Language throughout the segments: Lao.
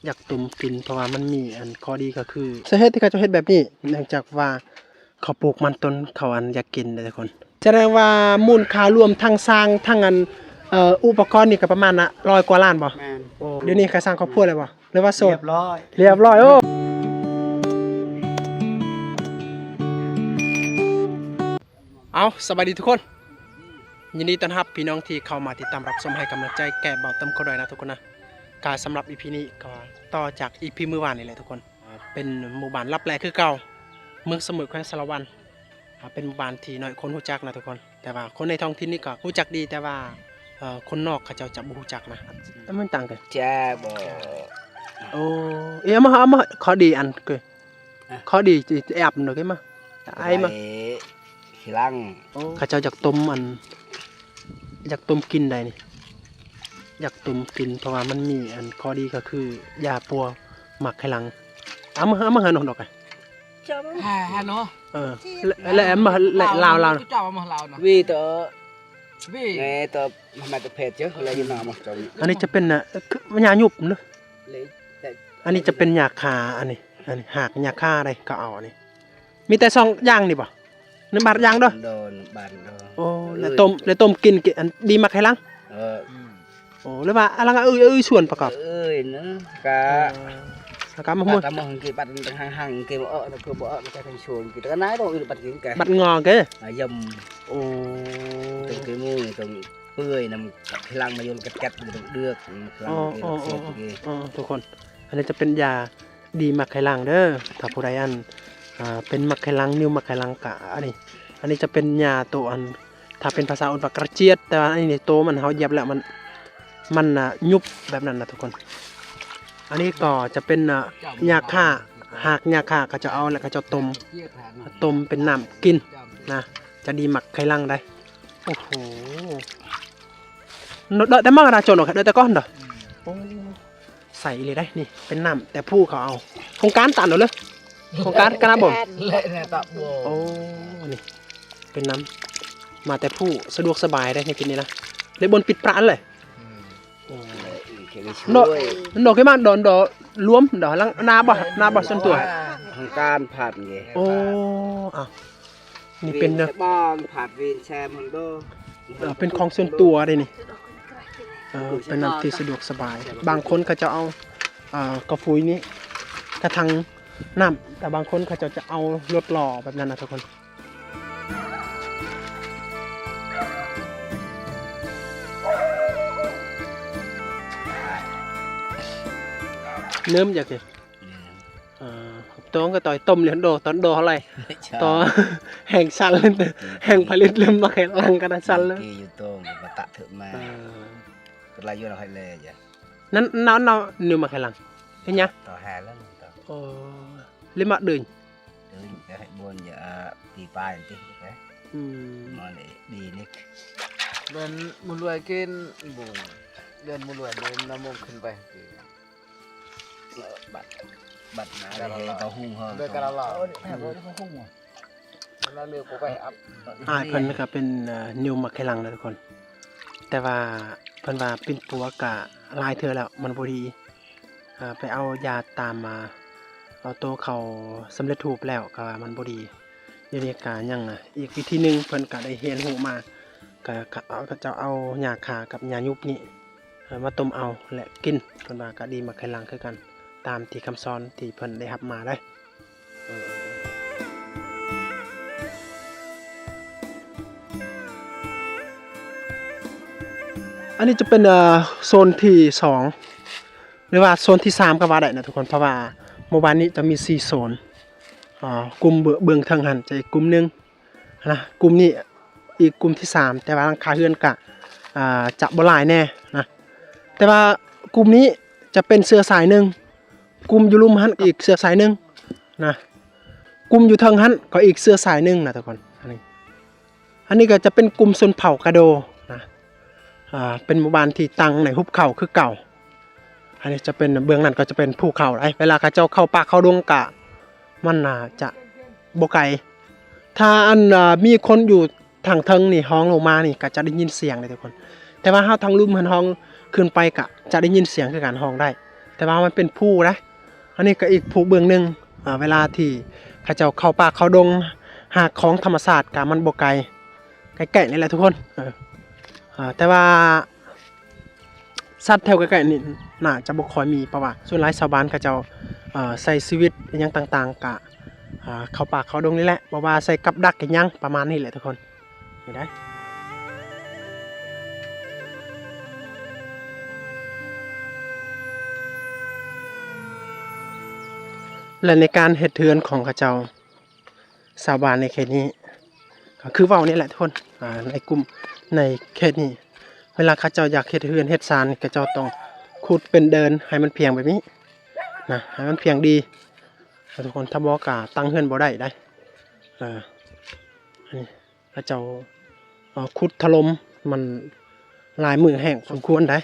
ຢາກຕົ້ມກິນ ເພາະວ່າມັນມີອັນຂໍ້ດີກໍຄື ສາເຫດທີ່ເຂົາເຈົ້າເຮັດແບບນີ້ ເນື່ອງຈາກວ່າເຂົາປູກມັນຕົ້ນ ເຂົາອັນຢາກກິນເດ້ທຸກຄົນ. ສະແດງວ່າມູນຄ່າລວມທັງສ້າງ ທັງອັນ ເອີ ອຸປະກອນນີ້ກໍປະມານ ອະ ຮ້ອຍກວ່າລ້ານບໍ່? ແມ່ນ. ໂອ້ ດຽວນີ້ກໍສ້າງຄອບຄົວແລ້ວບໍ່ ຫຼືວ່າໂສດ? ລຽບຮ້ອຍ ລຽບຮ້ອຍ. ໂອ້ ເອົາ ສະບາຍດີທຸກຄົນ. ຍິນດີຕ້ອນຮັບພີ່ນ້ອງທີ່ເຂົ້າມາຕິດຕາມຮັບຊົມ ໃຫ້ກຳລັງໃຈແກ່ບ່າວເຕີມເຂົ້າດ້ວຍນະທຸກຄົນນະ. ກະສຳລັບອີພີນີ້ກໍຕໍ່ຈາກອີພີມື້ວານນີ້ແຫຼະທຸກຄົນ. ເປັນໝູ່ບ້ານລັບແລຄືເກົ່າ ເມືອງສະໝຸດ ແຂວງສາລະວັນ. ເປັນໝູ່ບ້ານທີ່ໜ້ອຍຄົນຮູ້ຈັກນະທຸກຄົນ ແຕ່ວ່າຄົນໃນທ້ອງຖິ່ນນີ້ກໍຮູ້ຈັກດີ ແຕ່ວ່າ ເອີ ຄົນນອກເຂົາເຈົ້າຈະບໍ່ຮູ້ຈັກນະ. ມັນຕ່າງກັນ ແຈບໍ. ໂອ້ ເອີ ເອົາມາ ເອົາມາ ຂໍດີອັນ ຂໍດີແອບເນາະ ເກັບມາ ໄອມາ ຂີ້ຫຼັງ. ໂອ້ ເຂົາເຈົ້າຢາກຕົ້ມອັນ ຢາກຕົ້ມກິນໄດ໋ນີ້ ຢາກຕົ້ມກິນ ເພາະວ່າມັນມີອັນຂໍ້ດີກໍຄືຢາປົວໝາກໄຂ່ຫຼັງ. ເອົາມາ ເອົາມາຫານ້ອງດອກ ຫາ ຫາເນາະ. ເອີ ແລະ ແລະ ລາວ ລາວ ເຈົ້າມາລາວນະ ວີເຕີ ວີ ແມ່ເຕີ ມາແຕ່ເພດເຈີ ລະຢູ່ນາມາຈອງ. ອັນນີ້ຈະເປັນ ຍາຍຸບເນາະ. ອັນນີ້ຈະເປັນຢາຄາ ອັນນີ້ ອັນນີ້ຫາກຢາຄາໄດ໋ ກໍເອົາອັນນີ້. ມີແຕ່ສອງຢ່າງນີ້ບໍ່? ໜຶ່ງບາດຢ່າງເດີ ໂດນບາດເດີ. ໂອ້ ແລ້ວຕົ້ມ ແລ້ວຕົ້ມກິນ ກິນອັນດີໝາກໄຂ່ຫຼັງ. ເອີ ໂອ້ ຫຼືວ່າອັນຫຼັງເອີຍ ເອີຍ ສ່ວນປະກອບ ເອີຍນະ ກະ ເອີ ແລ້ວກະມາໝົດ ກະມາຫຸງກິນບັດຫັ້ງໆ ກິນບໍ່ອອກ ເພື່ອບໍ່ອອກ ກະທັງຊວນກິນ ກະນາຍຕ້ອງອື່ນບັດກິນກະ ບັດງອກເກ ອາ ຢຳ. ໂອ້ ຕ້ອງກິນໝູ ຕ້ອງ ເປື່ອຍນຳ ໄຂ່ຫຼັງມາຢູ່ແກັດໆ ມັນຕ້ອງເດືອກ ໄຂ່ຫຼັງກິນແຊບເດ. ເອີ ທຸກຄົນ ອັນນີ້ຈະເປັນຢາດີໝາກໄຂ່ຫຼັງເດີ. ຖ້າຜູ້ໃດອັນ ເປັນໝາກໄຂ່ຫຼັງ ນິ້ວໝາກໄຂ່ຫຼັງກະອັນນີ້ ອັນນີ້ຈະເປັນຢາໂຕອັນ ຖ້າເປັນພາສາເອີ້ນວ່າກະຈຽດ ແຕ່ວ່າອັນນີ້ໂຕມັນເຮົາຢຽບແລ້ວມັນ ມັນຍຸບແບບນັ້ນນະທຸກຄົນ. ອັນນີ້ກໍຈະເປັນຢາຄາ ຫາກຢາຄາ ເຂົາເຈົ້າເອົາແລ້ວເຂົາເຈົ້າຕົ້ມ ຕົ້ມເປັນນ້ຳກິນນະ ຈະດີໝາກໄຂ່ຫຼັງໄດ໋. ໂອ້ໂຫ ເດີແຕ່ມາກະດາໂຈນອອກ ເດີແຕ່ກ້ອນເດີ. ໂອ້ ໃສອີ່ຫຼີໄດ໋ ນີ້ເປັນນ້ຳແຕ່ຜູ້ເຂົາເອົາ ໂຄງການຕັນເອົາເລີຍ ໂຄງການກະນາບົມ ແລະແນຕະບົມ. ໂອ້ ນີ້ເປັນນ້ຳ ມາແຕ່ຜູ້ ສະດວກສະບາຍໄດ໋ ໃຫ້ກິນນີ້ນະ ເລີຍບໍ່ປິດປະອັນເລີຍ. ໂອ້ ເນາະ ເນາະ ຄືມາດອນ ດອລວມ ດອລາງ ນາບໍ່ ນາບໍ່ສ່ວນຕົວ ໂຄງການພັດເດ. ໂອ້ ເອົາ ນີ້ເປັນ ເປັນຂອງສ່ວນຕົວເດ້ນີ້ ເອີ ເປັນນ້ຳທີ່ສະດວກສະບາຍ. ບາງຄົນເຂົາເຈົ້າເອົາ ເອີ ກະຟຸຍນີ້ ກະຖັງນ້ຳ ແຕ່ບາງຄົນເຂົາເຈົ້າຈະເອົາລົດຫຼໍ່ແບບນັ້ນນະທຸກຄົນ. ເລີ່ມຢາກ ເອີ ຕ້ອງກະຕ່ອຍຕົ້ມເລີຍ ດອກຕອນດອກເທົ່າໃດ ຕໍ່ແຮງສັ່ນເລີຍ ແຮງຜະລິດເລີ່ມມາແຮງຫຼັງກະໄດ້ສັ່ນເລີຍ. ຢູ່ໂຕງມາຕະເຖິກມາ ເອີ ກະໄລຢູ່ເຮົາໃຫ້ແລຍາ ນັ້ນ ນັ້ນ ນັ້ນ ນິວມາແຮງຫຼັງ ເຮັດຫຍັງ ຕໍ່ແຮງແລ້ວ ໂອ້ ລິມາເດີນ ເດີນກະໃຫ້ບົນຢາ ປີປາຍຕິ ອືມ ມານີ້ດີນີ້ ເດີນໝູລວຍກິນ ບຸ້ງ ເດີນໝູລວຍເດີນນຳມົງຂຶ້ນໄປ. ບັດ ບັດໜ້າເຮົາຫຸງເຮົາ ເດີກະລະລາວ ອ້າຍເພິ່ນກະເປັນ ເອີ ນິວໝາກໄຂ່ຫຼັງນະທຸກຄົນ ແຕ່ວ່າເພິ່ນວ່າປິ່ນປົວກະຫຼາຍເທື່ອແລ້ວ ມັນບໍ່ດີ ເອີ ໄປເອົາຢາຕາມມາ ເອົາໂຕເຂົ້າສຳເລັດຮູບແລ້ວ ກະວ່າມັນບໍ່ດີ. ດຽວນີ້ກະຍັງ ອີກວິທີໜຶ່ງ ເພິ່ນກະໄດ້ຮຽນຮູ້ມາ ກະ ກະເອົາ ເຂົາເຈົ້າເອົາຫຍ້າຄາກັບຫຍ້າຍຸບນີ້ ເອີ ມາຕົ້ມເອົາ ແລະ ກິນ ເພິ່ນວ່າກະດີໝາກໄຂ່ຫຼັງຄືກັນ ຕາມທີ່ຄຳສອນທີ່ເພິ່ນໄດ້ຮັບມາເດ້. ອັນນີ້ຈະເປັນ ເອີ ໂຊນທີສອງ ຫຼືວ່າໂຊນທີສາມກະວ່າໄດ້ນະທຸກຄົນ ເພາະວ່າໝູ່ບ້ານນີ້ຈະມີສີ່ໂຊນ ເອີ ກຸ່ມເບື້ອງ ເບື້ອງເທິງຫັ້ນຈະອີກກຸ່ມໜຶ່ງ ນະ ກຸ່ມນີ້ອີກກຸ່ມທີສາມ ແຕ່ວ່າຫຼັງຄາເຮືອນກະ ອ່າ ຈະບໍ່ຫຼາຍແນ່ນະ ແຕ່ວ່າກຸ່ມນີ້ຈະເປັນເຊື້ອສາຍໜຶ່ງ ກຸ່ມຢູ່ລຸ່ມຫັ້ນອີກເຊື້ອສາຍໜຶ່ງນະ ກຸ່ມຢູ່ເທິງຫັ້ນກໍອີກເຊື້ອສາຍໜຶ່ງນະທຸກຄົນ. ອັນນີ້ ອັນນີ້ກໍຈະເປັນກຸ່ມຊົນເຜົ່າກະໂດນະ ອ່າ ເປັນໝູ່ບ້ານທີ່ຕັ້ງໃນຫຸບເຂົາຄືເກົ່າ. ອັນນີ້ຈະເປັນ ເບື້ອງນັ້ນກໍຈະເປັນພູເຂົາໄດ໋ ເວລາເຂົາເຈົ້າເຂົ້າປ່າເຂົ້າດົງກະ ມັນໜ້າຈະບໍ່ໄກ ຖ້າອັນ ເອີ ມີຄົນຢູ່ທາງເທິງນີ້ຮ້ອງລົງມານີ້ກະຈະໄດ້ຍິນສຽງເດ້ທຸກຄົນ ແຕ່ວ່າເຮົາທາງລຸ່ມຫັ້ນຮ້ອງຂຶ້ນໄປກະຈະໄດ້ຍິນສຽງຄືກັນ ຮ້ອງໄດ້ ແ ຕ່ວ່າມັນເປັນພູນະ. ອັນນີ້ກໍອີກພູເບື້ອງໜຶ່ງ ອ່າ ເວລາທີ່ເຂົາເຈົ້າເຂົ້າປ່າເຂົ້າດົງ ຫາຂອງທຳມະຊາດກໍມັນບໍ່ໄກ ໃກ້ໆນີ້ແຫຼະທຸກຄົນ. ເອີ ອ່າ ແຕ່ວ່າ ສັດແຖວໃກ້ໆນີ້ໜ້າຈະບໍ່ຄ່ອຍມີ ເພາະວ່າສ່ວນຫຼາຍຊາວບ້ານເຂົາເຈົ້າ ເອີ ໃຊ້ຊີວິດອີ່ຫຍັງຕ່າງໆ ກະ ອ່າ ເຂົ້າປ່າເຂົ້າດົງນີ້ແຫຼະ ບໍ່ວ່າໃສ່ກັບດັກອີ່ຫຍັງປະມານນີ້ແຫຼະທຸກຄົນ ເຫັນໄດ໋. ແລະ ໃນການເຮັດເຮືອນຂອງເຂົາເຈົ້າ ຊາວບ້ານໃນເຂດນີ້ ກໍຄືເວົ້ານີ້ແຫຼະທຸກຄົນ ອ່າ ໃນກຸ່ມ ໃນເຂດນີ້ ເວລາເຂົາເຈົ້າຢາກເຮັດເຮືອນເຮັດຊານ ເຂົາເຈົ້າຕ້ອງຂຸດເປັນເດີ່ນໃຫ້ມັນພຽງແບບນີ້ນະ ໃຫ້ມັນພຽງດີນະທຸກຄົນ. ຖ້າບໍ່ກໍຕັ້ງເຮືອນບໍ່ໄດ້ໄດ໋. ເອີ ອັນນີ້ເຂົາເຈົ້າ ເອີ ຂຸດຖະຫຼົ່ມ ມັນຫຼາຍມື້ແຮງສົມຄວນໄດ໋.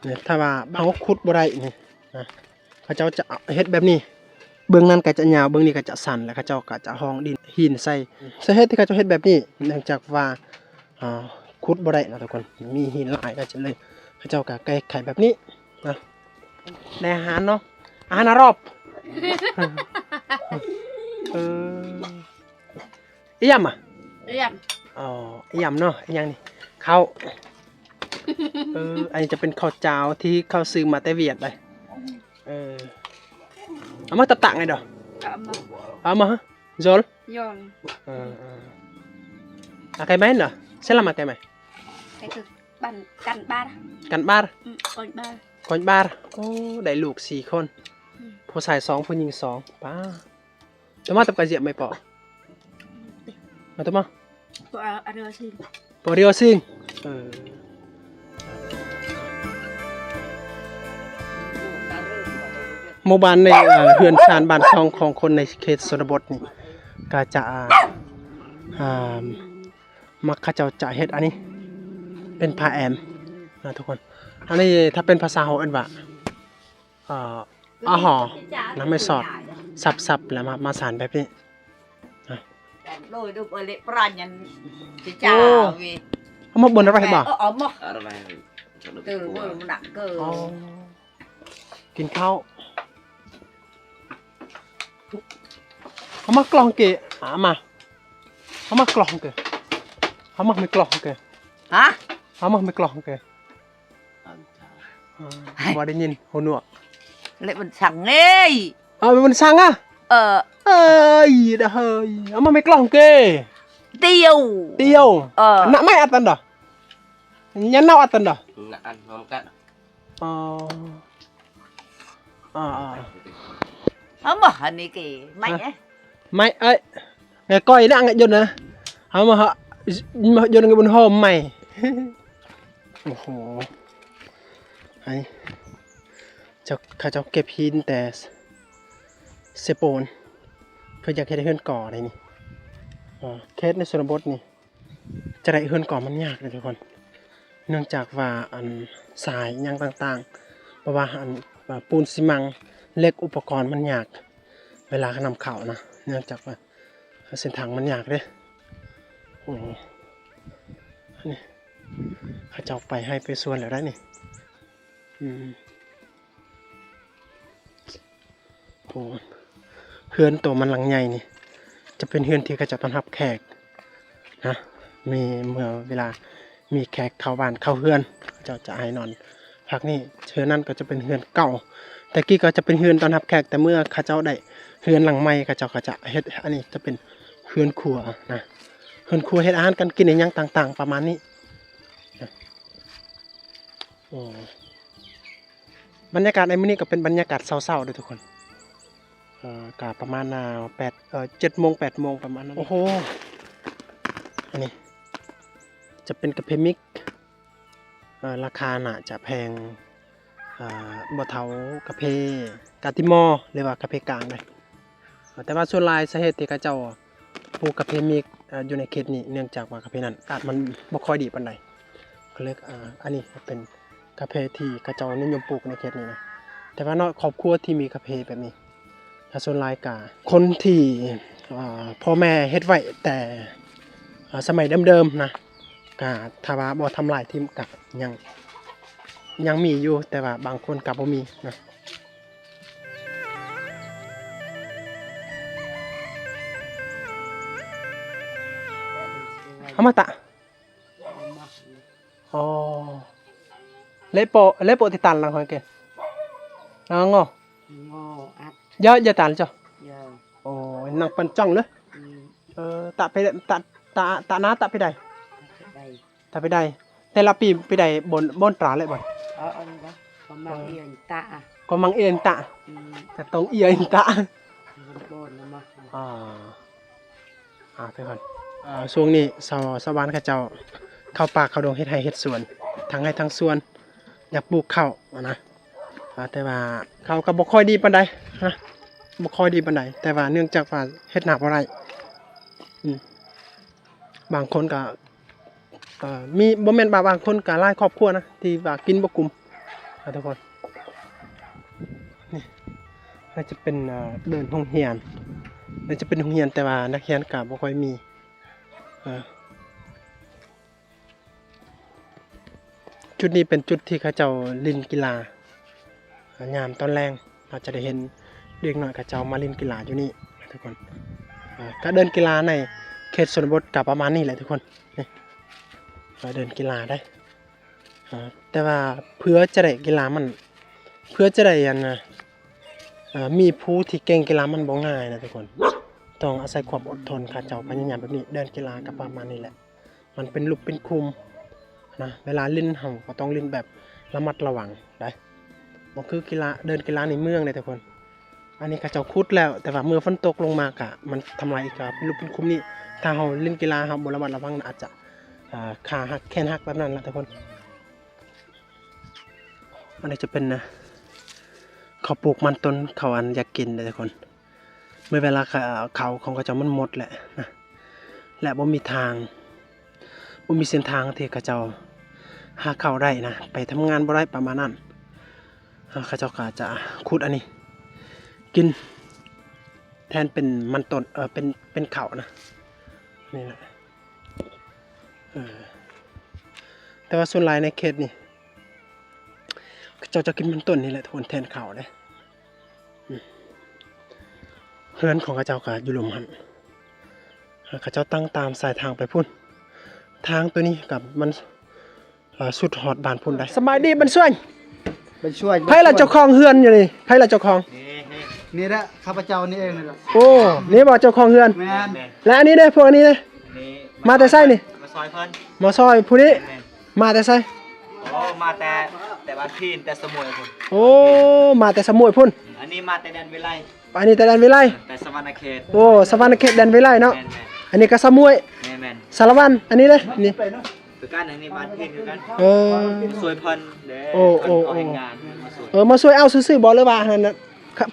ນີ້ ຖ້າວ່າເຮົາຂຸດບໍ່ໄດ້ນີ້ນະ ເຂົາເຈົ້າຈະເຮັດແບບນີ້ ເບື້ອງນັ້ນກໍຈະຍາວ ເບື້ອງນີ້ກໍຈະສັ້ນ ແລ້ວເຂົາເຈົ້າກໍຈະຮອງດິນ ຫີນໃສ່. ສາເຫດທີ່ເຂົາເຈົ້າເຮັດແບບນີ້ ເນື່ອງຈາກວ່າ ອ່າ ຂຸດບໍ່ໄດ້ນະທຸກຄົນ ມີຫີນຫຼາຍ ກໍຈະເລີຍ ເຂົາເຈົ້າກໍແກ້ໄຂແບບນີ້ນະ. ໄດ້ອາຫານເນາະ ອາຫານອາຣອບ ເອີ ອີ່ຫຍັງອະ? ອີ່ຫຍັງ? ອໍ ອີ່ຫຍັງເນາະ ອີ່ຫຍັງນີ້? ເຂົ້າ ເອີ ອັນນີ້ຈະເປັນເຂົ້າຈ້າວທີ່ເຂົາຊື້ມາແຕ່ຫວຽດໄດ໋. ເອີ ເອົາມາຕະຕະໄງດອກ ເອົາມາ ເອົາມາ Zol? Zol. ເອີ ເອີ Akay main, no? Selamat akay main. Kan bar. Kan bar? ອືມ ກອນບາ ກອນບາ. ໂອ້ ໄດ້ລູກສີ່ຄົນ ອືມ ຜູ້ຊາຍສອງ ຜູ້ຍິງສອງ ປ້າ. Tama tap ka jia mai po. Mata ma? Po, ah, Rio Sing. Po Rio Sing. ເອີ ໝູ່ບ້ານໃນ ເອີ ເຮືອນຊານບ້ານຊ່ອງຂອງຄົນໃນເຂດຊົນນະບົດນີ້ ກໍຈະ ອ່າ ອ່າ ມັກເຂົາເຈົ້າຈະເຮັດອັນນີ້ເປັນຜ້າແອມນະທຸກຄົນ. ອັນນີ້ຖ້າເປັນພາສາເຮົາເອີ້ນວ່າ ອ່າ ອາຫໍ ນຳໄມ້ສອດ ສັບໆ ແລ້ວມາ ມາສານແບບນີ້ນະ. ໂອ້ ເອົາມາບົນໄວ້ບໍ່? ເອີ ເອົາມາ ເອີ ມັນໜັກເກີນ. ອໍ ກິນເຂົ້າ ເອົາມາກລ່ອງເກ ອາ ມາ ເອົາມາກລ່ອງເກ ເອົາມາໄມ້ກລ່ອງເກ. ຮະ? ເອົາມາໄມ້ກລ່ອງເກ. ເອີ ບໍ່ໄດ້ຍິນ ຫູໜວກ ແລະມັນສັງເອີຍ. ເອົາມັນສັງອະ? ເອີ ເອີຍ ດາເຮີຍ ເອົາມາໄມ້ກລ່ອງເກ. ຕຽວ ຕຽວ ເອີ ນະໄມ້ອັດຕັນດາ ຍັນເນົາອັດຕັນດາ ນະອັນຫອມກັນ. ອໍ ອໍ ເອົາມາອັນນີ້ເກ ໄມ້ ຮະ ໄມ້ເອີຍ ແມ່ກ້ອຍນະ ຍົນນະ ເອົາມາ ຍົນກັນບົນຫອມໄມ້. ໂອ້ໂຫ ໄອ້ ເຈົ້າ ເຂົາເຈົ້າເກັບຫີນແຕ່ເຊໂປນ ເພື່ອຢາກເຮັດເຮືອນກໍໄດ້ນີ້. ເອີ ເຂດໃນຊົນນະບົດນີ້ ຈະໄດ້ເຮືອນກໍມັນຍາກເດ້ທຸກຄົນ ເນື່ອງຈາກວ່າ ອັນ ຊາຍຫຍັງຕ່າງໆ ເພາະວ່າ ອັນ ເອີ ປູນຊີມັງ ເຫຼັກ ອຸປະກອນມັນຍາກ ເວລານຳເຂົ້ານະ ເນື່ອງຈາກວ່າເສັ້ນທາງມັນຍາກເດ້. ໂອ້ ອັນນີ້ເຂົາເຈົ້າໄປໄຮ່ໄປສວນແລ້ວໄດ໋ນີ້. ອືມ ໂອ້ ເຮືອນໂຕມັນຫຼັງໃຫຍ່ນີ້ ຈະເປັນເຮືອນທີ່ເຂົາເຈົ້າຕ້ອນຮັບແຂກນະ ມີ ເມື່ອເວລາມີແຂກເຂົ້າບ້ານເຂົ້າເຮືອນ ເຂົາເຈົ້າຈະໃຫ້ນອນພັກນີ້. ເຮືອນນັ້ນກໍຈະເປັນເຮືອນເກົ່າ ແຕ່ກີ້ກໍຈະເປັນເຮືອນຕ້ອນຮັບແຂກ ແຕ່ເມື່ອເຂົາເຈົ້າໄດ້ເຮືອນຫຼັງໃໝ່ ເຂົາເຈົ້າກໍຈະເຮັດ ອັນນີ້ຈະເປັນເຮືອນຄົວນະ ເຮືອນຄົວເຮັດອາຫານການກິນອີ່ຫຍັງຕ່າງໆ ປະມານນີ້. ໂອ້ ບັນຍາກາດໃນມື້ນີ້ກໍເປັນບັນຍາກາດເຊົ້າໆເດີທຸກຄົນ ເອີ ກະປະມານ ອ່າ ແປດ ເອີ ເຈັດໂມງ ແປດໂມງປະມານນັ້ນ. ໂອ້ໂຫ ອັນນີ້ຈະເປັນກາເຟມິກ ເອີ ລາຄາໜ້າຈະແພງ ອ່າ ບໍ່ເທົ່າກາເຟກາຕິມໍ ຫຼືວ່າກາເຟກາງໃດ໋. ແຕ່ວ່າສ່ວນຫຼາຍສາເຫດທີ່ເຂົາເຈົ້າປູກກາເຟມິກ ເອີ ຢູ່ໃນເຂດນີ້ ເນື່ອງຈາກວ່າກາເຟນັ້ນອາກາດມັນບໍ່ຄ່ອຍດີປານໃດ ກໍເລີຍ ເອີ ອັນນີ້ເປັນກາເຟທີ່ເຂົາເຈົ້ານິຍົມປູກໃນເຂດນີ້ນະ. ແຕ່ວ່ານ້ອຍຄອບຄົວທີ່ມີກາເຟແບບນີ້ ແຕ່ສ່ວນຫຼາຍກະຄົນທີ່ ເອີ ພໍ່ແມ່ເຮັດໄວ້ແຕ່ ເອີ ສະໄໝເດີມໆນະ ກະຖ້າວ່າບໍ່ທຳລາຍຖິ້ມກະຍັງ ຍັງມີຢູ່ ແຕ່ວ່າບາງຄົນກະບໍ່ມີນະ. Hăm mah ta? Ơ. Lĕ pô, lĕ pô ti tal lăng hoi ke. Lăng ngo. Ngo ăt. Yo, yo tal cho. Yo. Ơ, năng păn chăng lơ. Ơ, ta pe, ta, ta, ta na ta pe đai. Pe đai. Ta pe đai. Tê la pi, pe đai bon, bon tra lĕ bon. Ơ, ơ, ni ba. Ko mang ia ta. Ko mang ia ta. Ta tong ia ta. Bon, bon, na ma. Ơ. ອ່າ ທຸກຄົນ ເອີ ຊ່ວງນີ້ຊາວ ຊາວບ້ານເຂົາເຈົ້າເຂົ້າປ່າເຂົ້າດົງ ເຮັດໄຮ່ເຮັດສວນ ທັງໄຮ່ທັງສວນ ຢາກປູກເຂົ້າຫັ້ນນະ ອ່າ ແຕ່ວ່າເຂົ້າກໍບໍ່ຄ່ອຍດີປານໃດນະ ບໍ່ຄ່ອຍດີປານໃດ ແຕ່ວ່າເນື່ອງຈາກວ່າເຮັດນາບໍ່ໄດ້ ອືມ ບາງຄົນກໍ ເອີ ມີ ບໍ່ແມ່ນວ່າບາງຄົນ ກໍຫຼາຍຄອບຄົວນະ ທີ່ວ່າກິນບໍ່ກຸ້ມ ອ່າ ທຸກຄົນ ນີ້ ໜ້າຈະເປັນ ເອີ ເດີ່ນໂຮງຮຽນ ໜ້າຈະເປັນໂຮງຮຽນ ແຕ່ວ່ານັກຮຽນກໍບໍ່ຄ່ອຍມີ ເອີ ຈຸດນີ້ເປັນຈຸດທີ່ເຂົາເຈົ້າຫຼິ້ນກິລາ ຍາມຕອນແລງ ເຮົາຈະໄດ້ເຫັນເດັກນ້ອຍເຂົາເຈົ້າມາຫຼິ້ນກິລາຢູ່ນີ້ນະທຸກຄົນ ເອີ ກະເດີ່ນກິລາໃນເຂດຊົນນະບົດກະປະມານນີ້ແຫຼະທຸກຄົນ ນີ້ ເດີ່ນກິລາໄດ໋ ເອີ ແຕ່ວ່າເພື່ອຈະໄດ້ກິລາມັນ ເພື່ອຈະໄດ້ອັນ ເອີ ມີຜູ້ທີ່ເກັ່ງກິລາມັນບໍ່ງ່າຍນະທຸກຄົນ ຕ້ອງອາໄສຄວາມອົດທົນ ເຂົາເຈົ້າພະຍາຍາມແບບນີ້ ເດີ່ນກິລາກະປະມານນີ້ແຫຼະ ມັນເປັນຫຼຸບເປັນຂຸມນະ ເວລາຫຼິ້ນເຮົາກໍຕ້ອງຫຼິ້ນແບບລະມັດລະວັງໄດ໋ ບໍ່ຄືກິລາ ເດີ່ນກິລາໃນເມືອງເດ້ທຸກຄົນ ອັນນີ້ເຂົາເຈົ້າຂຸດແລ້ວ ແຕ່ວ່າເມື່ອຝົນຕົກລົງມາກະມັນທຳລາຍອີກ ກະເປັນຫຼຸບເປັນຂຸມນີ້ ຖ້າເຮົາຫຼິ້ນກິລາເຮົາບໍ່ລະມັດລະວັງ ອາດຈະ ອ່າ ຂາຫັກແຂນຫັກແບບນັ້ນລະທຸກຄົນ ອັນນີ້ຈະເປັນ ເຂົາປູກມັນຕົ້ນ ເຂົາອັນຢາກກິນເດ້ທຸກຄົນ ເມື່ອເວລາ ເຂົາຂອງເຂົາເຈົ້າມັນໝົດແຫຼະນະ ແລະບໍ່ມີທາງ ບໍ່ມີເສັ້ນທາງທີ່ເຂົາເຈົ້າຫາເຂົ້າໄດ້ນະ ໄປທຳງານບໍ່ໄດ້ປະມານນັ້ນ ເຂົາເຈົ້າກໍຈະຂຸດອັນນີ້ກິນ ແທນເປັນມັນຕົ້ນ ເອີ ເປັນ ເປັນເຂົ້ານະ ນີ້ແຫຼະ ເອີ ແຕ່ວ່າສ່ວນຫຼາຍໃນເຂດນີ້ ເຂົາເຈົ້າຈະກິນມັນຕົ້ນນີ້ແຫຼະທຸກຄົນ ແທນເຂົ້າເດ້ ອືມ ເຮືອນຂອງເຂົາເຈົ້າກໍຢູ່ລຸ່ມຫັ້ນ ເຂົາເຈົ້າຕັ້ງຕາມສາຍທາງໄປພຸ້ນ ທາງໂຕນີ້ກໍມັນ ເອີ ສຸດຮອດບ້ານພຸ້ນໄດ໋ ສະບາຍດີບັນຊວນ ບັນຊວນ ໃຜລະເຈົ້າຂອງເຮືອນຢູ່ນີ້ ໃຜລະເຈົ້າຂອງ ນີ້ ນີ້ ນີ້ແຫຼະ ຂ້າພະເຈົ້ານີ້ເອງນີ້ແຫຼະ ໂອ້ ນີ້ບໍ່ເຈົ້າຂອງເຮືອນ ແມ່ນ ແລະອັນນີ້ເດ້ ພວກອັນນີ້ເດ້ ນີ້ ມາແຕ່ໃສນີ້ ມາຊ່ອຍເພິ່ນ ມາຊ່ອຍຜູ້ນີ້ ແມ່ນ ມາແຕ່ໃສ ໂອ້ ມາແຕ່ ແຕ່ບ້ານພີນ ແຕ່ສະໝວຍພຸ້ນ ໂອ້ ມາແຕ່ສະໝວຍພຸ້ນ ອັນນີ້ມາແຕ່ແດນວິໄລ ອັນນີ້ແຕ່ແດນວິໄລ ແຕ່ສະຫວັນນະເຂດ ໂອ້ ສະຫວັນນະເຂດແດນວິໄລເນາະ ແມ່ນໆ ອັນນີ້ກໍສະໝວຍ ແມ່ນໆ ສາລະວັນ ອັນນີ້ເດ້ ນີ້ ຄືກັນ ອັນນີ້ບ້ານພີນຄືກັນ ເອີ ມາຊ່ວຍເພິ່ນເດ້ ໂອ້ ເພິ່ນ ໂອ້ ເຂົາເຮັດງານ ໂອ້ ມາຊ່ວຍ ເອີ ມາຊ່ວຍເອົາຊື່ໆບໍ່ ຫຼືວ່າອັນນັ້ນນະ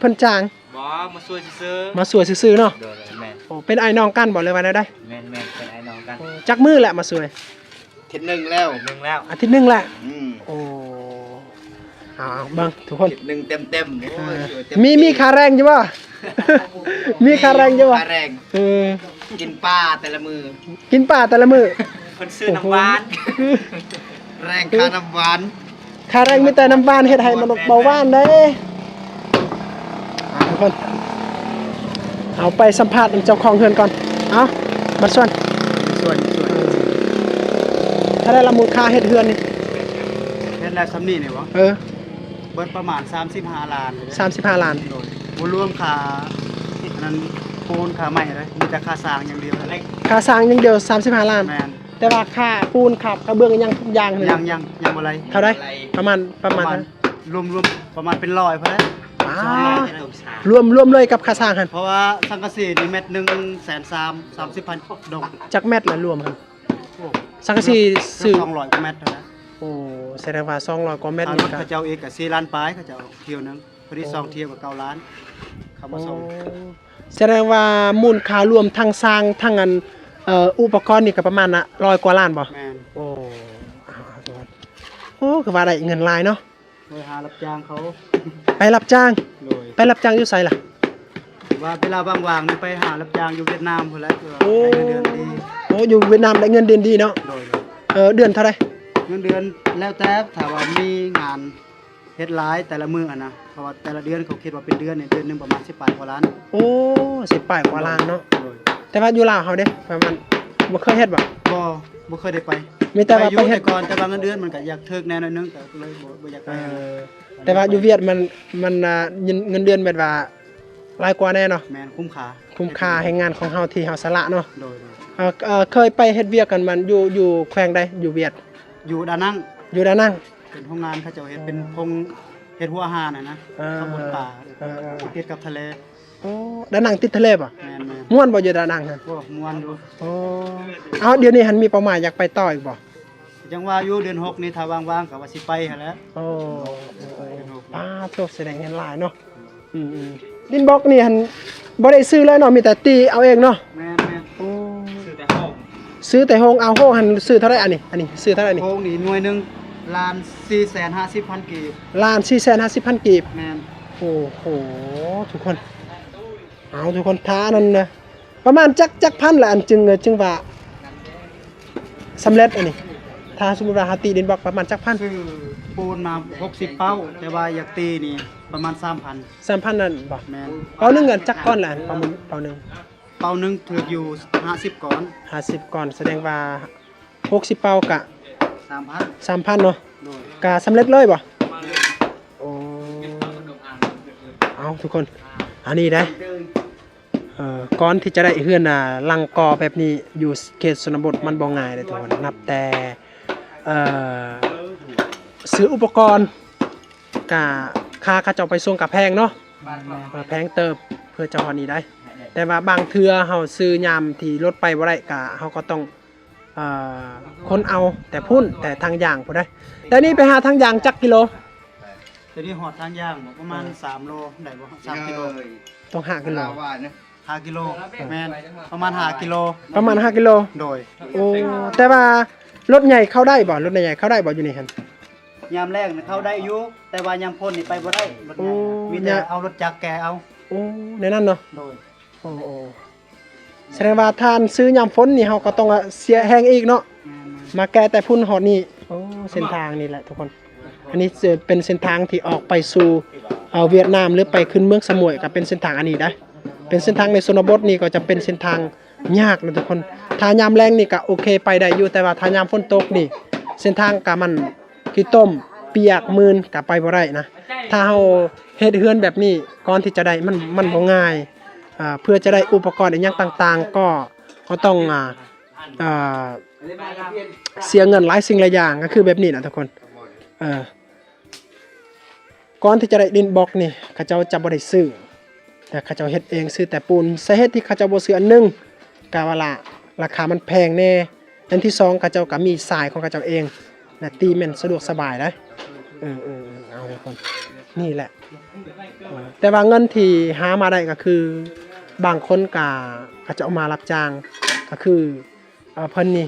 ເພິ່ນຈ້າງ ບໍ່ ມາຊ່ວຍຊື່ໆ ມາຊ່ວຍຊື່ໆເນາະ ໂດຍ ແມ່ນ ໂອ້ ເປັນອ້າຍນ້ອງກັນບໍ່ ຫຼືວ່າແນວໃດ ແມ່ນໆ ເປັນອ້າຍນ້ອງກັນ ຈັກມື້ແລ້ວມາຊ່ວຍ ອາທິດໜຶ່ງແລ້ວ ໜຶ່ງແລ້ວ ອາທິດໜຶ່ງແລ້ວ ອືມ ໂອ້ ເອົາໆ ເບິ່ງທຸກຄົນ ອາທິດໜຶ່ງເຕັມໆ ໂອ້ຍ ເອີ ເຕັມ ມີ ມີຄ່າແຮງຢູ່ບໍ່ ມີຄ່າແຮງຢູ່ບໍ່ ຄ່າແຮງ ເອີ ກິນປາແຕ່ລະມື້ ກິນປາແຕ່ລະມື້ ເພິ່ນຊື້ ໂອ້ໂຫ ນ້ຳຫວານ ແຮງຄ່ານ້ຳຫວານ ຄ່າແຮງມີແຕ່ນ້ຳຫວານ ເຮັດໃຫ້ມະນຸດເບົາຫວານເດ້ ອ່າ ທຸກຄົນ ເຮົາໄປສຳພາດເຈົ້າຂອງເຮືອນກ່ອນ ເອົາ ບັດຊວນ ຊວນ ຊວນ ເອີ ເທົ່າໃດລະມູນຄ່າເຮັດເຮືອນນີ້ ເຮັດແລ້ວສ່ຳນີ້ນີ້ບໍ່ ເອີ ເບິດປະມານສາມສິບຫ້າລ້ານ ສາມສິບຫ້າລ້ານ ໂດຍ ບໍ່ລວມຄ່າ ອັນນັ້ນ ປູນຄ່າໄມ້ເດ້ ມີແຕ່ຄ່າສ້າງຢ່າງດຽວ ຄ່າສ້າງຢ່າງດຽວສາມສິບຫ້າລ້ານ ແມ່ນ ແຕ່ວ່າຄ່າປູນ ຄ່າກະເບື້ອງ ຫຍັງທຸກຢ່າງ ຍັງ ຍັງ ຍັງບໍ່ໄດ້ ເທົ່າໃດ ປະມານ ປະມານ ປະມານ ລວມໆ ປະມານເປັນຮ້ອຍພຸ້ນແຫຼະ ປາດ ລວມ ລວມເລີຍກັບຄ່າສ້າງຫັ້ນ ເພາະວ່າສັງກະສີນີ້ແມັດໜຶ່ງແສນສາມ ສາມສິບພັນດອງ ຈັກແມັດລະລວມຫັ້ນ ໂອ້ ສັງກະສີຊື້ ສອງຮ້ອຍກວ່າແມັດຫັ້ນນະ ໂອ້ ສະແດງວ່າສອງຮ້ອຍກວ່າແມັດນີ້ ເຂົາເຈົ້າອີກກະສີ່ລ້ານປາຍ ເຂົາເຈົ້າທ່ຽວໜຶ່ງ ພໍດີສອງທ່ຽວກະເກົ້າລ້ານ ເຂົາມາສົ່ງ ໂອ້ ສະແດງວ່າມູນຄ່າລວມທັງສ້າງ ທັງອັນ ອຸປະກອນນີ້ກະປະມານ ຮ້ອຍກວ່າລ້ານບໍ່ ແມ່ນ ໂອ້ ໂອ້ ຄືວ່າໄດ້ເງິນຫຼາຍເນາະ ໂດຍ ຫາຮັບຈ້າງເຂົາ ໄປຮັບຈ້າງ ໂດຍ ໄປຮັບຈ້າງຢູ່ໃສລະ ວ່າເວລາວ່າງໆນີ້ໄປຫາຮັບຈ້າງຢູ່ຫວຽດນາມພຸ້ນແຫຼະ ໂອ້ ໄດ້ເງິນເດືອນດີ ໂອ້ ຢູ່ຫວຽດນາມໄດ້ເງິນເດືອນດີເນາະ ໂດຍ ເອີ ເດືອນເທົ່າໃດ ເງິນເດືອນແລ້ວແຕ່ ຖ້າວ່າມີງານ ເຮັດຫຼາຍແຕ່ລະມື້ຫັ້ນນະ ເພາະວ່າແຕ່ລະເດືອນເຂົາຄິດວ່າເປັນເດືອນນີ້ ເດືອນໜຶ່ງປະມານສິບປາຍກວ່າລ້ານ ໂອ້ ສິບປາຍກວ່າລ້ານເນາະ ໂດຍ ແຕ່ວ່າຢູ່ລາວເຮົາເດ້ ປະມານ ບໍ່ເຄີຍເຮັດບໍ່ ບໍ່ ບໍ່ເຄີຍໄດ້ໄປ. ມີແຕ່ວ່າໄປຢູ່ ໄປເຮັດ ແຕ່ກ່ອນ ແຕ່ວ່າເງິນເດືອນມັນກໍຢາກຖືກແດ່ໜ້ອຍໜຶ່ງ ກໍເລີຍບໍ່ ບໍ່ຢາກໄປ. ເອີ ແຕ່ວ່າຢູ່ຫວຽດມັນ ມັນ ອ່າ ເງິນ ເງິນເດືອນແບບວ່າຫຼາຍກວ່າແດ່ເນາະ. ແມ່ນ ຄຸ້ມຄ່າ ຄຸ້ມຄ່າແຮງງານຂອງເຮົາທີ່ເຮົາສະຫຼະເນາະ. ໂດຍ ໂດຍ. ເອີ ເອີ ເຄີຍໄປເຮັດວຽກກັນມັນຢູ່ ຢູ່ແຂວງໃດ ຢູ່ຫວຽດ? ຢູ່ດານັງ. ຢູ່ດານັງ. ເປັນໂຮງງານເຂົາເຈົ້າເຮັດ ເປັນໂຮງເຮັດຫົວອາຫານຫັ້ນນະ. ເອີ ເຂົາບົດປາ ເອີ ເອີ ຕິດກັບທະເລ. ໂອ້ ດານັງຕິດທະເລບໍ່? ແມ່ນໆ. ມ່ວນບໍ່ຢູ່ດານັງຫັ້ນ? ໂອ້ ມ່ວນຢູ່. ໂອ້ ເອົາ ດຽວນີ້ຫັ້ນມີເປົ້າໝາຍຢາກໄປຕໍ່ອີກບໍ່? ຍັງວ່າຢູ່ເດືອນຫົກນີ້ ຖ້າວ່າງໆ ກໍວ່າຊິໄປຫັ້ນແຫຼະ. ໂອ້ ເດືອນຫົກ. ປາໂທ້ ສະແດງເຫັນຫຼາຍເນາະ. ອືມໆ ດິນບລັອກນີ້ຫັ້ນບໍ່ໄດ້ຊື້ເລີຍເນາະ ມີແຕ່ຕີເອົາເອງເນາະ. ແມ່ນໆ. ໂອ້ ຊື້ແຕ່ໂຮງ ຊື້ແຕ່ໂຮງ. ເອົາ ໂຮງຫັ້ນຊື້ເທົ່າໃດອັນນີ້? ອັນນີ້ຊື້ເທົ່າໃດນີ້? ໂຮງນີ້ໜ່ວຍໜຶ່ງລ້ານສີ່ແສນຫ້າສິບພັນກີບ. ລ້ານສີ່ແສນຫ້າສິບພັນກີບ. ແມ່ນ. ໂອ້ໂຫ ທຸກຄົນ ເອົາ ທຸກຄົນ ຖ້າອັນນັ້ນນະ ປະມານຈັກ ຈັກພັນລະ ອັນຈຶ່ງ ຈຶ່ງວ່າສຳເລັດອັນນີ້? ຖ້າສົມມຸດວ່າເຮົາຕີດິນບລັອກປະມານຈັກພັນ? ຊື້ປູນມາຫົກສິບເປົາ ແຕ່ວ່າຢາກຕີນີ້ປະມານສາມພັນ. ສາມພັນນັ້ນບໍ່? ແມ່ນ. ເປົາໜຶ່ງອັນຈັກກ້ອນລະ ອັນເປົາໜຶ່ງ? ເປົາໜຶ່ງຖືກຢູ່ຫ້າສິບກ້ອນ. ຫ້າສິບກ້ອນ ສະແດງວ່າຫົກສິບເປົາກະສາມພັນ ສາມພັນເນາະ. ໂດຍ. ກະສຳເລັດເລີຍບໍ່? ໂອ້ ເອົາ ທຸກຄົນ ອັນນີ້ໄດ໋ ເອີ ກ່ອນທີ່ຈະໄດ້ເຮືອນ ອ່າ ຫຼັງກໍແບບນີ້ ຢູ່ເຂດຊົນນະບົດມັນບໍ່ງ່າຍເດ້ທຸກຄົນ. ນັບແຕ່ ເອີ ຊື້ອຸປະກອນ ກະຄ່າເຂົາເຈົ້າໄປສົ່ງກະແພງເນາະ. ເອີ ແພງເຕີບເພື່ອຈະຮອດນີ້ໄດ໋. ແຕ່ວ່າບາງເທື່ອເຮົາຊື້ຍາມທີ່ລົດໄປບໍ່ໄດ້ ກະເຮົາກໍຕ້ອງ ເອີ ຂົນເອົາແຕ່ພຸ້ນ ແຕ່ທາງຢາງພຸ້ນເດ້. ແຕ່ນີ້ໄປຫາທາງຢາງຈັກກິໂລ? ຕົວນີ້ຮອດທາງຢາງບໍ່? ປະມານ ເອີ ສາມໂລໄດ້ບໍ່? ສາມກິໂລ. ຕ້ອງຫ້າກິໂລ. ຫ້າກິໂລ. ແມ່ນ ປະມານຫ້າກິໂລ. ປະມານຫ້າກິໂລ. ໂດຍ. ໂອ້ ແຕ່ວ່າລົດໃຫຍ່ເຂົ້າໄດ້ບໍ່? ລົດໃຫຍ່ເຂົ້າໄດ້ບໍ່ຢູ່ນີ້ຫັ້ນ? ຍາມແລ້ງນະເຂົ້າໄດ້ຢູ່ ແຕ່ວ່າຍາມຝົນນີ້ໄປບໍ່ໄດ້ ລົດໃຫຍ່. ໂອ້ ມີແຕ່ເອົາລົດຈັກແກ່ເອົາ. ໂອ້ ແນວນັ້ນເນາະ. ໂດຍ. ໂອ້ ໂອ້ ສະແດງວ່າທ່ານຊື້ຍາມຝົນນີ້ ເຮົາກໍຕ້ອງເສຍແຮງອີກເນາະ. ແມ່ນໆ. ມາແກ່ແຕ່ພຸ້ນຮອດນີ້. ໂອ້ ເສັ້ນທາງນີ້ແຫຼະທຸກຄົນ ອັນນີ້ຈະເປັນເສັ້ນທາງທີ່ອອກໄປສູ່ ເອີ ຫວຽດນາມ ຫຼືໄປຂຶ້ນເມືອງສະໝວຍ ກໍເປັນເສັ້ນທາງອັນນີ້ໄດ໋. ເປັນເສັ້ນທາງໃນຊົນນະບົດນີ້ກໍຈະເປັນເສັ້ນທາງຍາກນະທຸກຄົນ. ຖ້າຍາມແລງນີ້ກໍໂອເຄໄປໄດ້ຢູ່ ແຕ່ວ່າຖ້າຍາມຝົນຕົກນີ້ ເສັ້ນທາງກໍມັນ ຂີ້ຕົມປຽກມື່ນກໍໄປບໍ່ໄດ້ນະ. ຖ້າເຮົາເຮັດເຮືອນແບບນີ້ ກ່ອນທີ່ຈະໄດ້ ມັນ ມັນບໍ່ງ່າຍ. ເພື່ອຈະໄດ້ອຸປະກອນອີ່ຫຍັງຕ່າງໆ ກໍ ກໍຕ້ອງ ອ່າ ເອີ ເສຍເງິນຫຼາຍສິ່ງຫຼາຍຢ່າງ ກໍຄືແບບນີ້ນະທຸກຄົນ. ເອີ ກ່ອນທີ່ຈະໄດ້ດິນບລັອກນີ້ ເຂົາເຈົ້າຈະບໍ່ໄດ້ຊື້ ແຕ່ເຂົາເຈົ້າເຮັດເອງ ຊື້ແຕ່ປູນ. ສາເຫດທີ່ເຂົາເຈົ້າບໍ່ຊື້ ອັນໜຶ່ງ ກະວ່າລະ ລາຄາມັນແພງແດ່, ອັນທີສອງ ເຂົາເຈົ້າກະມີຊາຍຂອງເຂົາເຈົ້າເອງ ແລະ ຕີແມ່ນສະດວກສະບາຍໄດ໋. ເອີ ເອີ ເອີ ເອົາທຸກຄົນ ນີ້ແຫຼະ. ເອີ ແຕ່ວ່າເງິນທີ່ຫາມາໄດ້ກະຄື ບາງຄົນກະ ເຂົາເຈົ້າມາຮັບຈ້າງ ກະຄື ເອີ ເພິ່ນນີ້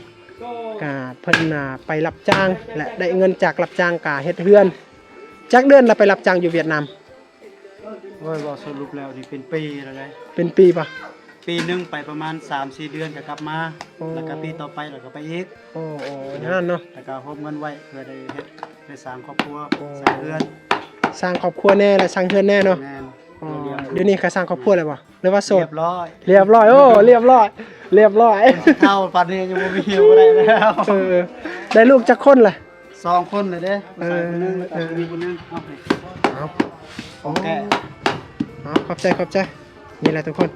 ກະ ເພິ່ນ ອ່າ ໄປຮັບຈ້າງ ແລະ ໄດ້ເງິນຈາກຮັບຈ້າງກະເຮັດເຮືອນ. ຈັກເດືອນລະໄປຮັບຈ້າງຢູ່ຫວຽດນາມ? ໂອ້ຍ ເວົ້າສະຫຼຸບແລ້ວນີ້ເປັນປີແລ້ວເດ້. ເປັນປີປະ? ປີໜຶ່ງໄປປະມານສາມສີ່ເດືອນກະກັບມາ. ໂອ້ ແລ້ວກະປີຕໍ່ໄປແລ້ວກະໄປອີກ. ໂອ້ ໂອ້ ແນວນັ້ນເນາະ. ແລ້ວກະໂຮມເງິນໄວ້ເພື່ອໄດ້ເຮັດ ໄດ້ສ້າງຄອບຄົວ ໂອ້ ສ້າງເຮືອນ. ສ້າງຄອບຄົວແດ່ ແລະ ສ້າງເຮືອນແດ່ເນາະ. ແມ່ນ. ໂອ້ ດຽວນີ້ກະສ້າງຄອບຄົວແລ້ວບໍ່? ຫຼືວ່າໂສດ? ລຽບຮ້ອຍ ລຽບຮ້ອຍ. ໂອ້ ລຽບຮ້ອຍ ລຽບຮ້ອຍ. ຄົນເຖົ້າປານນີ້ຍັງບໍ່ມີ ບໍ່ໄດ້ແລ້ວ. ເອີ ໄດ້ລູກຈັກຄົນລະ? ສອງຄົນລະເດ້. ເອີ ຜູ້ຊາຍຄົນໜຶ່ງ ແລ້ວກະຜູ້ຍິງຄົນໜຶ່ງ. ເອົາ ເອົາ ໂອເຄ ເອົາ ຂອບໃຈ ຂອບໃຈ. ນີ້ແຫຼະທຸກຄົນ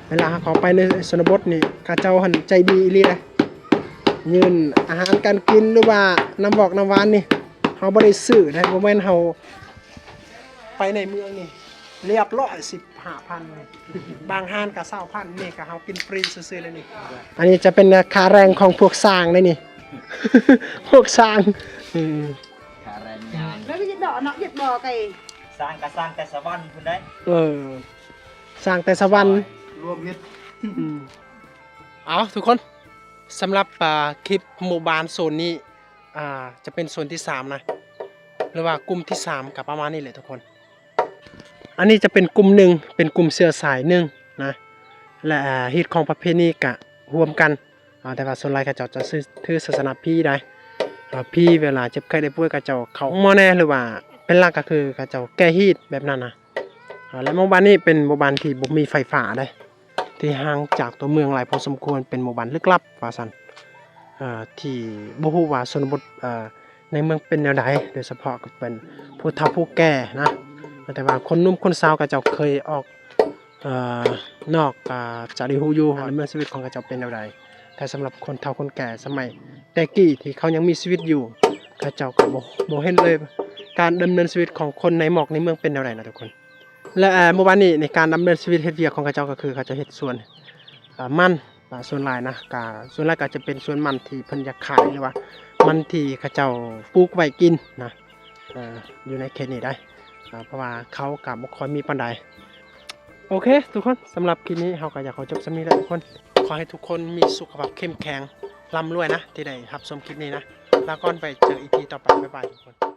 ເວລາເຮົາເຂົ້າໄປໃນຊົນນະບົດນີ້ ເຂົາເຈົ້າຫັ້ນໃຈດີອີ່ຫຼີເດ້. ຍື່ນອາຫານການກິນ ຫຼືວ່ານ້ຳວອກນ້ຳຫວານນີ້ ເຮົາບໍ່ໄດ້ຊື້ເດ້. ບໍ່ແມ່ນເຮົາໄປໃນເມືອງນີ້ ລຽບຮ້ອຍ ສິບຫ້າພັນ ບາງຮ້ານກະຊາວພັນ. ນີ້ກະເຮົາກິນຟຣີຊື່ໆເລີຍນີ້. ອັນນີ້ຈະເປັນຄ່າແຮງຂອງພວກຊ່າງເດ້ນີ້ ພວກຊ່າງ. ອືມ ຄ່າແຮງງານ. ແລ້ວໄປເຮັດດອກເນາະ ເຮັດບໍ່ໄກ. ສ້າງກະສ້າງແຕ່ສະຫວັນພຸ້ນໄດ໋. ເອີ ສ້າງແຕ່ສະຫວັນ ລວມເຮັດ. ອືມ ເອົາທຸກຄົນ ສຳລັບ ອ່າ ຄລິບໝູ່ບ້ານໂຊນນີ້ ອ່າ ຈະເປັນໂຊນທີສາມນະ ຫຼືວ່າກຸ່ມທີສາມ ກະປະມານນີ້ແຫຼະທຸກຄົນ. ອັນນີ້ຈະເປັນກຸ່ມໜຶ່ງ ເປັນກຸ່ມເຊື້ອສາຍໜຶ່ງນະ ແລະ ອ່າ ຮີດຄອງປະເພນີກະຮ່ວມກັນ. ອ່າ ແຕ່ວ່າສ່ວນຫຼາຍເຂົາເຈົ້າຈະຖືສາສະໜາພີໄດ໋. ອ່າ ພີເວລາເຈັບໄຂ້ໄດ້ປ່ວຍ ເຂົາເຈົ້າເຂົ້າໂຮງໝໍແດ່ ຫຼືວ່າເປັນຫຼັກກະຄືເຂົາເຈົ້າແກ້ຮີດແບບນັ້ນນະ. ອ່າ ແລະ ໝູ່ບ້ານນີ້ເປັນໝູ່ບ້ານທີ່ບໍ່ມີໄຟຟ້າເດ້ ທີ່ຫ່າງຈາກຕົວເມືອງຫຼາຍພໍສົມຄວນ ເປັນໝູ່ບ້ານລຶກລັບວ່າຊັ້ນ. ເອີ່ ທີ່ບໍ່ຮູ້ວ່າຊົນນະບົດ ເອີ່ ໃນເມືອງເປັນແນວໃດ ໂດຍສະເພາະກໍເປັນຜູ້ເຖົ້າຜູ້ແກ່ນະ ແຕ່ວ່າຄົນໜຸ່ມຄົນສາວເຂົາເຈົ້າເຄີຍອອກ ເອີ່ ນອກ ອາ ຈະໄດ້ຮູ້ຢູ່ວ່າການດຳເນີນຊີວິດຂອງເຂົາເຈົ້າເປັນແນວໃດ. ແຕ່ສຳລັບຄົນເຖົ້າຄົນແກ່ສະໄໝແຕ່ກີ້ທີ່ເຂົາຍັງມີຊີວິດຢູ່ ເຂົາເຈົ້າກໍບໍ່ ບໍ່ເຫັນເລີຍການດຳເນີນຊີວິດຂອງຄົນໃນໝອກໃນເມືອງເປັນແນວໃດນະທຸກຄົນ. ແລະ ເອີ່ ໝູ່ບ້ານນີ້ໃນການດຳເນີນຊີວິດເຮັດວຽກຂອງເຂົາເຈົ້າກໍຄືເຂົາເຈົ້າເຮັດສວນ ເອີ່ ມັນ ອາ ສ່ວນຫຼາຍນະ ກະ ສ່ວນຫຼາຍກໍຈະເປັນສວນມັນທີ່ເພິ່ນຢາກຂາຍ ຫຼືວ່າມັນທີ່ເຂົາເຈົ້າປູກໄວ້ກິນນະ ເອີ່ ຢູ່ໃນເຂດນີ້ໄດ໋ ເອີ່ ເພາະວ່າເຂົາກໍບໍ່ຄ່ອຍມີປານໃດ. ໂອເຄທຸກຄົນ ສຳລັບຄລິບນີ້ເຮົາກໍຢາກຂໍຈົບສ່ຳນີ້ແຫຼະທຸກຄົນ. ຂໍໃຫ້ທຸກຄົນມີສຸຂະພາບເຂັ້ມແຂງ ລ່ຳລວຍນະ ທີ່ໄດ້ຮັບຊົມຄລິບນີ້ນະ. ລາກ່ອນ ໄວ້ເຈີອີພີຕໍ່ໄປ ບາຍບາຍທຸກຄົນ.